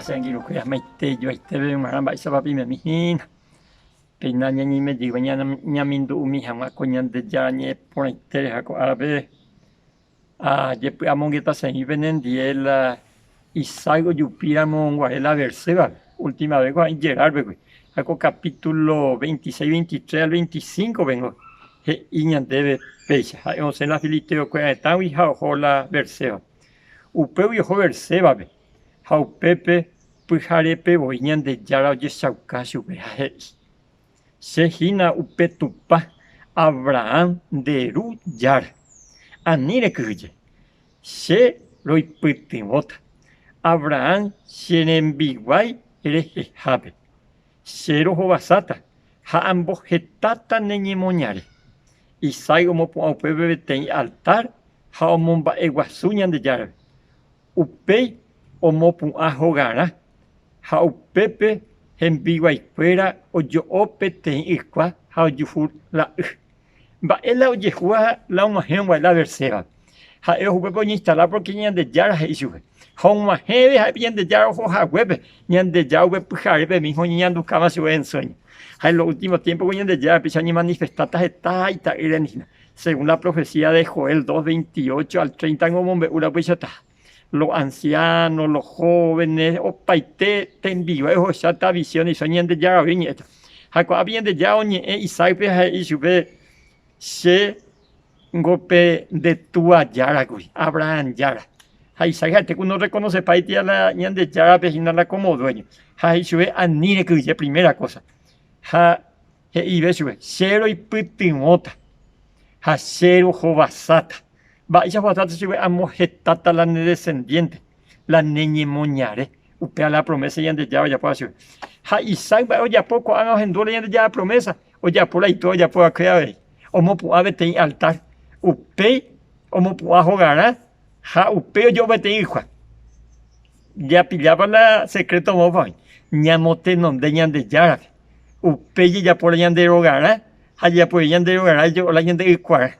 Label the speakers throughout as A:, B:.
A: che angirũkuéra maite joaitépe g̃uarã mba'éichapa pimemi hína. Péina ñañeimejeyve ñamindu'umi hag̃ua ko Ñandejára ñe'ẽ porãite reha ko árape. Ajepy'amongetasemi penendie la Isaac ojupíramo guare la Beersébape, última vez ko'ã Gerárpegui. Ha ko capítulo 26, 23 al 25 pengo he'i ñandéve péicha, ha'e osẽ la filisteo-kuéra retãgui ha oho la Beersébape. Upégui oho Beersébape, ha upépe pyharépe voi Ñandejára ojechauka chupe ha he'i, Che hína upe Tupã Abraham nde ru Jára. Ani rekyhyje, che roipytyvõta, Abraham che rembiguái rehehápe. Che rohovasáta ha ambohetáta ne ñemoñare. Isaac omopu'ã upépe peteĩ altár ha omomba'eguasu Ñandejárape. Upéi omopu'ã hogarã ha upépe hembiguaikuéra ojo'o peteĩ ykua ha ojuhu la y. Mba'e la ojehúva la og̃uahẽrõ guare la Beersébape? Ha'e upépe oñeinstala pórke Ñandejára he'i chupe. Ha og̃uahẽve ha'e pe Ñandejára oho haguépe, Ñandejára upe pyharépe mísmo oñeñandukáma chupe en sueño. Ha en los últimos tiempos ko Ñandejára péicha oñemanifestáta heta ita'ýra hína. Según la profecía de Joel 2, 28 al 30 omombe'u la upeichataha. Los ancianos, los jóvenes, opaite tembiguái ohecháta visión y sueño Ñandejára voi oñe'ẽta. Ha ko'ápe Ñandejára oñe'ẽ Isaácpe ha he'i chupe, Che ngo pe nde túa Jára kuri, Abraham Jára. Ha Isaac ha'ete ku norrekonosepáiti la Ñandejárape hína la como dueño. Ha he'i chupe, Ani rekyhyje primera cosa. Ha He'ive chupe, Che roipytyvõta ha che rohovasáta. Mba'éicha ohovasáta chupe? Amohetáta la ne descendiente, la ne ñemoñare. Upéva la promesa Ñandejára ojapóva chupe. Ha Isaac mba'e ojapo ko'ág̃a ohendu la Ñandejára promesa? Ojapo la itúa ojapo va'ekue avei. Omopu'ã peteĩ altar. Upéi omopu'ã hogarã ha upéi ojo'o peteĩ ykua. Japillápa la secreto moõpa oĩ? Ñamotenonde Ñandejárape. Upéi jajapo la ñande rogarã ha jajapove ñande rogarã jajo'o la ñande ykuarã.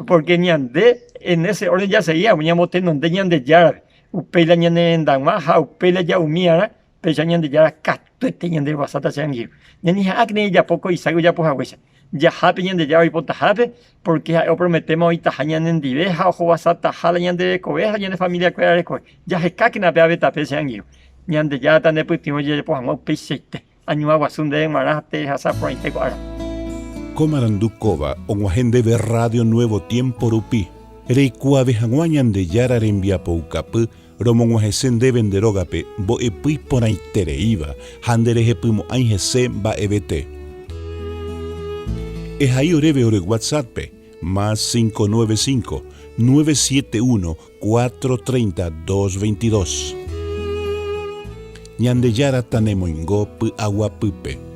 A: Pórke ñande en ese orden jaseguíva ñamotenonde Ñandejárape. Upéi la ñane rendag̃ua ha upéi la ja'umi'arã, péicha Ñandejára katuete ñanderovasáta che angirũ. Ñañeha'ãkena jajapo ko Isaac ojapo haguéicha. Jahápe Ñandejára oipotahápe, pórke ha'e oprometéma oĩtaha ñanendive ha ohovasataha la ñande rekove ha ñane familiakuéra rekove. Jahekákena pe avetape che angirũ. Ñandejára tanepytyvõ jajapo hag̃ua upeichaite. Añuã guasu ndéve g̃uarã ha terehasa porãite ko ára.
B: Ko marandu kóva og̃uahẽ ndéve Radio Nuevo Tiempo rupi, reikuaave hag̃ua Ñandejára rembiapoukapy romog̃uahẽse ndéve nde rógape mbo'epy iporãitereíva ha nderehepymo'ãi hese mba'evete. Ehai oréve ore WhatsApp-pe, más 595 971 430 222. Ñandejára tanemoingo py'aguapýpe.